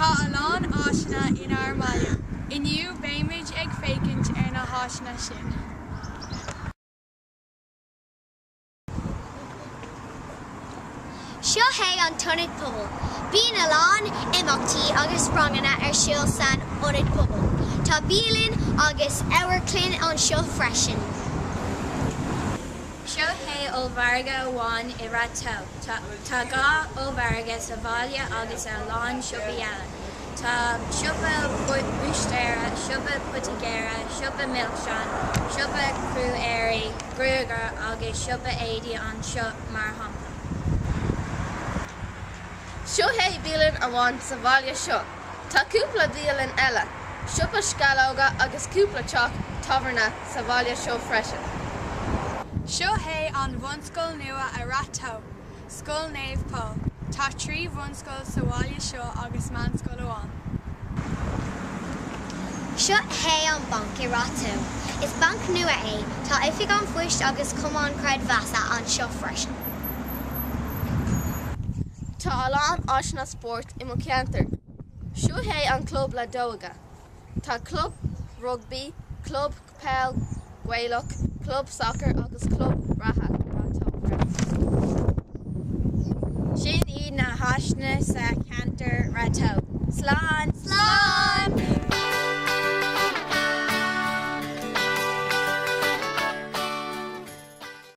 Tá a lán áiseanna inár mbaile. Inniu beimid ag féachaint ar na háiseanna sin. Seo é an t-ionad pobail. Bíonn a lán imeachtaí agus ranganna ar siúl san ionad pobail. Tá bialann agus amharclann anseo freisin. Seo é ollmhargadh amháin i Rath Tó. Tá 2 ollmhargadh sa bhaile agus a lán siopaí eile. Tá siopa búistéara, siopa poitigéara, siopa milseán, siopa crua-earraí, gruagaire agus siopa éadaí anseo mar shampla. Seo é bialann amháin sa bhaile seo. Tá cúpla bialann eile, siopa sceallóga agus cúpla teach tábhairne sa bhaile seo freisin. Seo é an bhunscoil nua i Rath Tó, Scoil Naomh Pól. Tá 3 bhunscoil sa bhaile seo agus meánscoil amháin. Seo é an banc i Rath Tó. Is banc nua é. Tá oifig an phoist agus cumann creidmheasa anseo freisin. Tá a lán áiseanna spóirt i mo cheantar. Seo é an club leadóige. Tá club rugbaí, club peil Gaelach, club sacair agus club reatha i Rath Tó freisin. Sin iad na háiseanna sa cheantar Rath Tó. Slán! Slán!